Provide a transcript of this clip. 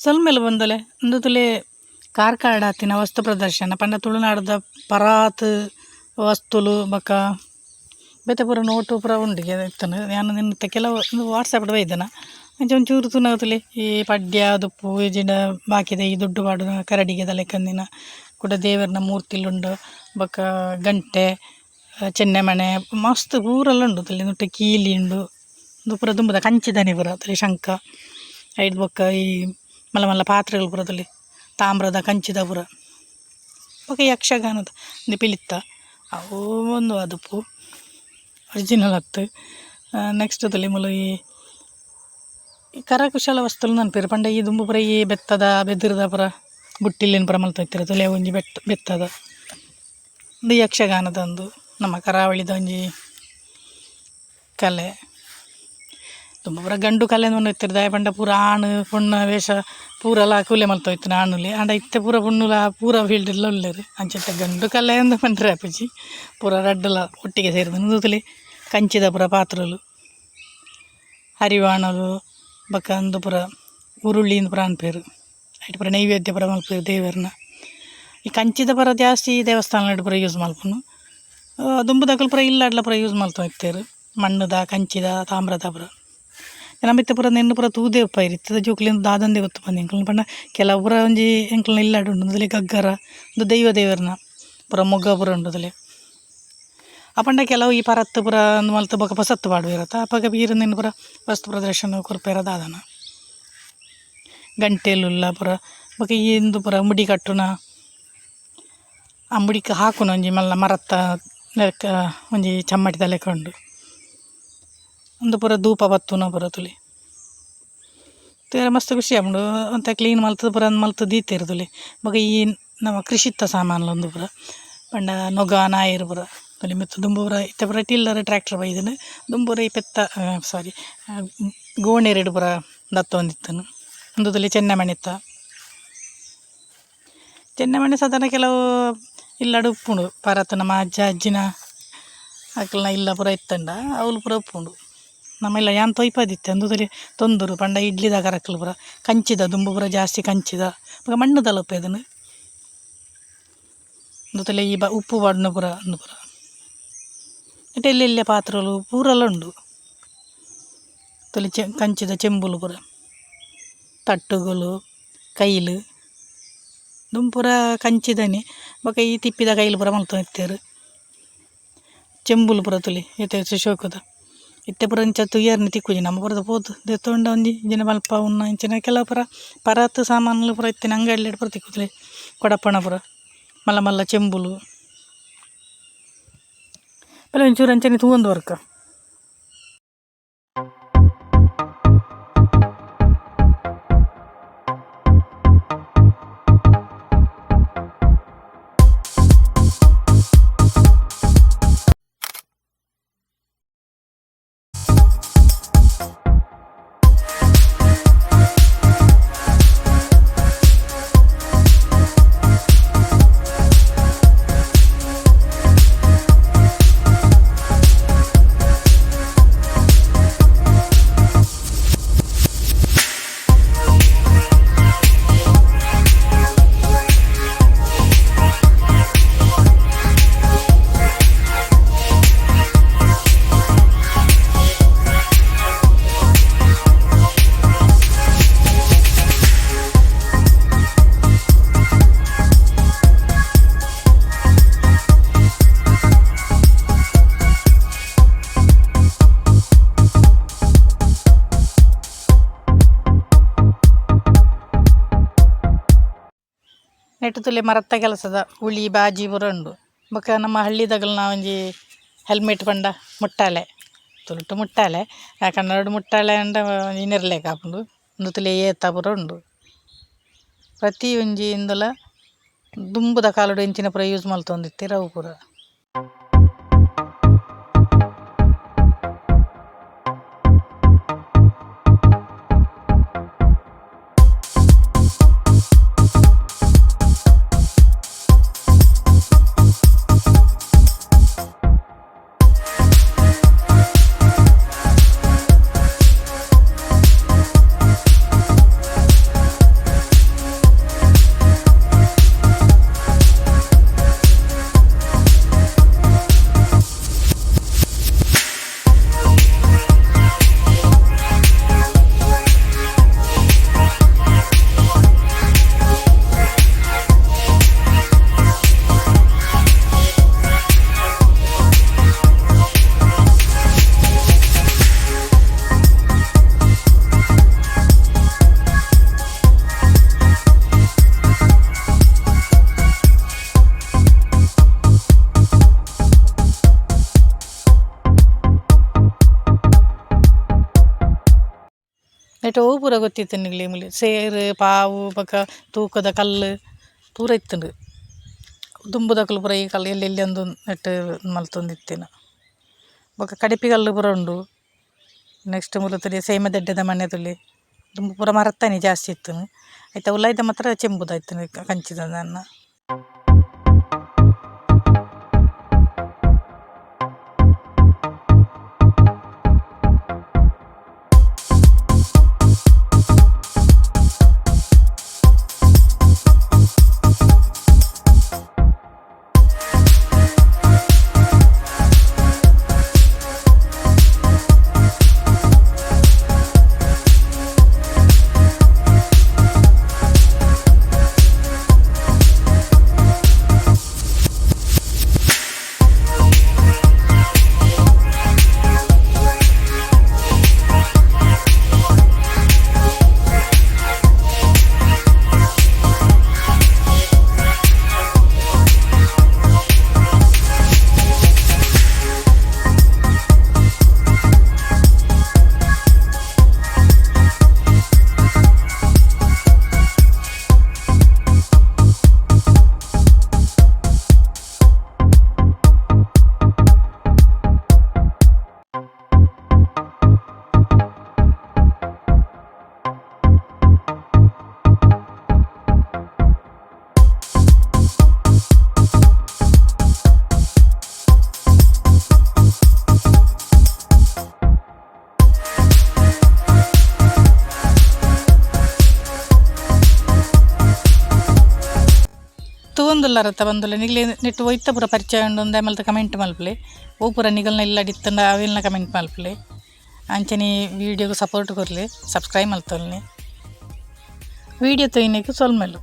ಸೊಲ್ಮೆಲು ಬಂದಲೆ ಉಂದು ಕಾರ್ಕಳ ಆತಿನ ವಸ್ತು ಪ್ರದರ್ಶನ ಪಂಡ ತುಳುನಾಡ್ದ ಪರಾತ್ ವಸ್ತುಲು ಬೊಕ ಬೇತೆ ಪೂರ ನೋಟು ಪೂರ ಉಂಡು ಇತ್ತುಂಡು ಯಾನ್ ನೆನ್ನೆ ಕೆಲವು ಉಂದು ವಾಟ್ಸಪ್ ಡ್ ಬೈದೆನ ಅಂಚ ಒಂಚೂರು ತೂನಗ ತೂಲೆ ಈ ಪಡ್ಯ ದುಪ್ಪು ಇಜ್ಜಿಂಡ ಬಾಕಿದ ಈ ದುಡ್ಡು ಪಾಡುನ ಕರಡಿಗೆದ ಲೆಕಂದಿನ ಕುಡ ದೇವೆರ್ನ ಮೂರ್ತಿಲು ಉಂಡು ಬೊಕ ಗಂಟೆ ಚೆನ್ನೆಮಣೆ ಮಸ್ತ್ ಪೂರೆಲ ಉಂಡು ತೂಲೆ ನೆಟೆ ಕೀಲಿ ಉಂಡು ಉಂದು ಪೂರ ದುಂಬುದ ಕಂಚಿದನೆ ಪೂರ ತೂಲೆ ಶಂಖ ಐಡ್ ಬೊಕ ಈ ಮಲ್ಲ ಮಲ್ಲ ಪಾತ್ರೆಲು ಪೂರ ತೂಲೆ ತಾಮ್ರದ ಕಂಚಿದ ಪೂರ ಬೊಕ ಯಕ್ಷಗಾನದ ಉಂದು ಪಿಲಿತ ಅವು ಉಂದು ಆದುಪ್ಪು ಒರಿಜಿನಲ್ ಅತ್ತ್ ನೆಕ್ಸ್ಟ್ ತೂಲೆ ಮೂಲು ಈ ಕರಕುಶಲ ವಸ್ತುಲು ಪನ್ಪೆರ್ ಪಂಡ ಈ ದುಂಬು ಪೂರ ಈ ಬೆತ್ತದ ಬೆದ್ರ್‌ದ ಪೂರ ಬುಟ್ಟಿಲೆನ್ ಪೂರ ಮಲ್ತೊಂದಿತ್ತೆರ್ ತೂಲೆ ಒಂಜಿ ಬೆತ್ತದ ಉಂದು ಯಕ್ಷಗಾನದ ಉಂದು ನಮ್ಮ ಕರಾವಳಿದ ಒಂಜಿ ಕಲೆ ದುಂಬು ಪೂರ ಗಂಡು ಕಲೆ ಪನೊಂದಿತ್ತೆರ್ ದಾಯೆ ಪಂಡ ಪೂರ ಆಣ್ ಪೊಣ್ಣ ವೇಷ ಪೂರಲ ಅಕುಲೆ ಮಲ್ತೊಂದಿತ್ತಿನ ಆಣುಲೆ ಆಂಡ ಇತ್ತೆ ಪೂರ ಪೊಣ್ಣುಲ ಪೂರ ಫೀಲ್ಡ್ ಡ್ಲ ಉಲ್ಲೆರ್ ಅಂಚ ಗಂಡು ಕಲೆ ಇಂದ್ ಪಂಡ್ರೆ ಆಪುಜಿ ಪೂರ ರಡ್ಡ್‌ಲ ಒಟ್ಟಿಗೆ ಸೇರ್ದ್ ಉಂದು ತೂಲೆ ಕಂಚಿದ ಪೂರ ಪಾತ್ರೊಲು ಹರಿವಾಣಲು ಬೊಕ ಉಂದು ಪೂರ ಉರುಳಿ ಇಂದ್ ಪೂರ ಪನ್ಪೆರ್ ಐಟ್ ಪೂರ ನೈವೇದ್ಯ ಪೂರ ಮನ್ಪುವೆರ್ ದೇವೆರ್ನ ಈ ಕಂಚಿದ ಪೂರ ಜಾಸ್ತಿ ದೇವಸ್ಥಾನಡ್ ಪೂರ ಯೂಸ್ ಮನ್ಪುನು ದುಂಬುದಕುಲು ಪೂರ ಇಲ್ಲಡ್ಲ ಪೂರ ಯೂಸ್ ಮಲ್ತೊಂದಿತ್ತೆರ್ ಮಣ್ಣುದ ಕಂಚಿದ ತಾಮ್ರದ ಪೂರ ನಮ ಇತ್ತೆ ಪೂರ ನೆನ್ನ್ ಪೂರ ತೂದೇ ಉಪ್ಪಯೆರ್ ಇತ್ತೆದ ಜೋಕುಲೆಗ್ ದಾದಂದೇ ಗೊತ್ತುಪ್ಪಂದ್ ಎಂಕಲ್ನ ಪಂಡ ಕೆಲವು ಪೂರ ಒಂಜಿ ಎಂಕಲ್ನ ಇಲ್ಲಡ್ ಉಂಡು ಉಂದುಲೇ ಗಗ್ಗರ ಉಂದು ದೈವ ದೇವೆರ್ನ ಪೂರ ಮೊಗ ಪೂರ ಉಂಡು ಉಂದುಲೇ ಅಪಂಡ ಕೆಲವು ಈ ಪರತ್ತ್ ಪೂರ ಉಂದು ಮಲ್ತ್ ಬೊಕ ಪೊಸತ್ತ್ ಪಾಡುವೆರ್ ಅತ ಅಪಗ ಪೀರ ಉಂದೆನ್ ಪೂರ ವಸ್ತು ಪ್ರದರ್ಶನ ಕೊರ್ಪೆರ ದಾದನ ಗಂಟೆಲುಲ್ಲ ಪೂರ ಬೊಕ ಈ ಉಂದು ಪೂರ ಮುಡಿ ಕಟ್ಟುನ ಆ ಮುಡಿಕ್ ಹಾಕುನ ಒಂಜಿ ಮಲ್ಲ ಮರತ ಲೆಕ ಒಂಜಿ ಚಮ್ಮಟಿದ ಲೆಕ ಉಂಡು ಉಂದು ಪೂರ ಧೂಪ ಪತ್ತುನ ಪೂರ ತೂಲೆ ತೂಯೆರೆ ಮಸ್ತ್ ಖುಷಿ ಆಪುಂಡು ಒಂತೆ ಕ್ಲೀನ್ ಮಲ್ತ್ ಪೂರ ಮಲ್ತ್ ದೀತೆರ್ ತೂಲೆ ಬೊಕ ಈ ನಮ ಕೃಷಿತ ಸಾಮಾನ್ಲು ಉಂದು ಪೂರ ಪಂಡ ನುಗ ನಾಯೆರ್ ಪೂರ ತೂಲೆ ಮಿತ್ತ್ ದುಂಬು ಪೂರ ಇತ್ತೆ ಪೂರ ಟಿಲ್ಲರ್ ಟ್ರ್ಯಾಕ್ಟರ್ ಬೈದ್ಂಡ್ ದುಂಬು ಪೂರ ಈ ಪೆತ್ತ ಸಾರಿ ಗೋಣೆರೆಡ್ ಪೂರ ದತ್ತೊಂದಿತ್ತುಂಡು ಉಂದು ತೂಲೆ ಚೆನ್ನೆಮಣೆತ ಚೆನ್ನೆಮಣೆ ಸಾಧಾರಣ ಕೆಲವು ಇಲ್ಲಡ್ ಉಪ್ಪುಂಡು ಪರತ್ ನಮ್ಮ ಅಜ್ಜ ಅಜ್ಜಿನ ಅಕಲ್ನ ಇಲ್ಲ ಪೂರ ಇತ್ತುಂಡ ಅವ್ಲು ಪೂರ ಉಪ್ಪುಂಡು ನಮ್ಮ ಇಲ್ಲ ಯಾನ್ ತೊಯ್ಪದಿತ್ತೆ ಉಂದು ತೂಲೆ ತೊಂದುರು ಪಂಡ ಇಡ್ಲಿದ ಕರಕುಲು ಪೂರ ಕಂಚಿದ ದುಂಬು ಪೂರ ಜಾಸ್ತಿ ಕಂಚಿದ ಬೊಕ ಮಣ್ಣುದಲ ಉಪ್ಪೆದುಂಡು ಉಂದು ತೂಲೆ ಈ ಉಪ್ಪು ಪಾಡುನ ಪೂರ ಉಂದು ಪೂರ ನೆಟ್ ಎಲ್ಲೆ ಎಲ್ಲೆ ಪಾತ್ರೊಲು ಪೂರಲ ಉಂಡು ತೂಲೆ ಕಂಚಿದ ಚೆಂಬುಲು ಪೂರ ತಟ್ಟುಗಳು ಕೈಲ್ ದುಂಬು ಪೂರ ಕಂಚಿದನೆ ಬೊಕ ಈ ತಿಪ್ಪಿದ ಕೈಲ್ ಪೂರ ಮಲ್ತೊಂದಿತ್ತೆರ್ ಚೆಂಬುಲು ಪೂರ ತೂಲೆ ಏತ್ ಶೋಕುದ ಇತ್ತೆ ಪೂರ ಇಂಚ ತೂಯೆರ್ನೆ ತಿಕ್ಕುಜಿ ನಮ ಪೂರ ಪೋದು ದೆತ್ತೊಂಡ ಒಂಜಿ ಇಜ್ಜಿಂಡ ಮಲ್ಪವುನ ಇಂಚಿನ ಕೆಲವು ಪೂರ ಪರಾತ್ ಸಾಮಾನುಲು ಪೂರ ಇತ್ತಿನ ಅಂಗಡಿಲೆಡ್ ಪೂರ ತಿಕ್ಕುದುಲೆ ಕೊಡಪ್ಪಣ ಪೂರ ಮಲ್ಲ ಮಲ್ಲ ಚೆಂಬುಲು ಬಲೆ ಒಂಚೂರು ಅಂಚನೆ ತೂವೊಂದು ವರ್ಕ. ನೆಟ್ ತೂಲೆ ಮರತ್ತ ಕೆಲಸದ ಉಳಿ ಬಾಜಿ ಪೂರ ಉಂಡು ಬೊಕ ನಮ್ಮ ಹಳ್ಳಿದಗಲ್ನ ಒಂಜಿ ಹೆಲ್ಮೆಟ್ ಪಂಡ ಮುಟ್ಟಾಲೆ ತುಳುಟು ಮುಟ್ಟಾಲೆ ಕನ್ನಡಡ್ ಮುಟ್ಟಾಲೆ ಪಂಡ ಒಂಜಿ ನೆರ್ಲೆಕ ಆಪುಂಡು ಉಂದು ತೂಲೆ ಏತ ಪೂರ ಉಂಡು ಪ್ರತಿ ಒಂಜಿ ಇಂದುಲ ದುಂಬುದ ಕಾಲಡ್ ಇಂಚಿನ ಪೂರ ಯೂಸ್ ಮಲ್ತೊಂದಿತ್ತೆರ್ ಅವು ಪೂರ. ಐಟ್ ಒವು ಪೂರ ಗೊತ್ತಿತ್ತ್ ನಿಗ್ಲೆ ಮೂಲು ಸೇರು ಪಾವು ಬೊಕ ತೂಕದ ಕಲ್ಲ್ ಪೂರ ಇತ್ತುಂಡು ದುಂಬುದಕುಲು ಪೂರ ಈ ಕಲ್ಲ್ ಎಲ್ಲೆ ಎಲ್ಲೆ ಉಂದು ನೆಟ್ ಮಲ್ತೊಂದಿತ್ತಿನ ಬೊಕ ಕಡಿಪಿ ಕಲ್ಲ್ ಪೂರ ಉಂಡು ನೆಕ್ಸ್ಟ್ ಮೂಲು ತೂಲೆ ಸೇಮೆದಡ್ಡೆದ ಮನೆ ತೂಲೆ ದುಂಬು ಪೂರ ಮರತ್ತನೆ ಜಾಸ್ತಿ ಇತ್ತುಂಡು ಐತ ಉಲಾಯಿದ ಮಾತ್ರ ಚೆಂಬುದ ಇತ್ತುಂಡು ಕಂಚಿದ ದಾನ್ನ. ತೂವೊಂದುಲ್ಲರತ್ತ ಬಂದುಲ್ಲೆ ನಿಗ್ಲೆ ನೆಟ್ಟ್ ಒಯಿತ ಪೂರ ಪರಿಚಯ ಉಂಡು ಉಂದೆ ಮಲ್ತ್ ಕಮೆಂಟ್ ಮಲ್ಪುಲೆ ಒವು ಪೂರ ನಿಗಲ್ನ ಇಲ್ಲಡ್ ಇತ್ತುಂಡ ಅವೆನ್ಲ ಕಮೆಂಟ್ ಮಲ್ಪುಲೆ ಅಂಚನೆ ವೀಡಿಯೋ ಗು ಸಪೋರ್ಟ್ ಕೊರ್ಲೆ ಸಬ್ಸ್ಕ್ರೈಬ್ ಮಲ್ತೊನ್ಲೆ ವೀಡಿಯೋ ತೂಯಿನೆಕ್ ಸೊಲ್ಮೆಲು.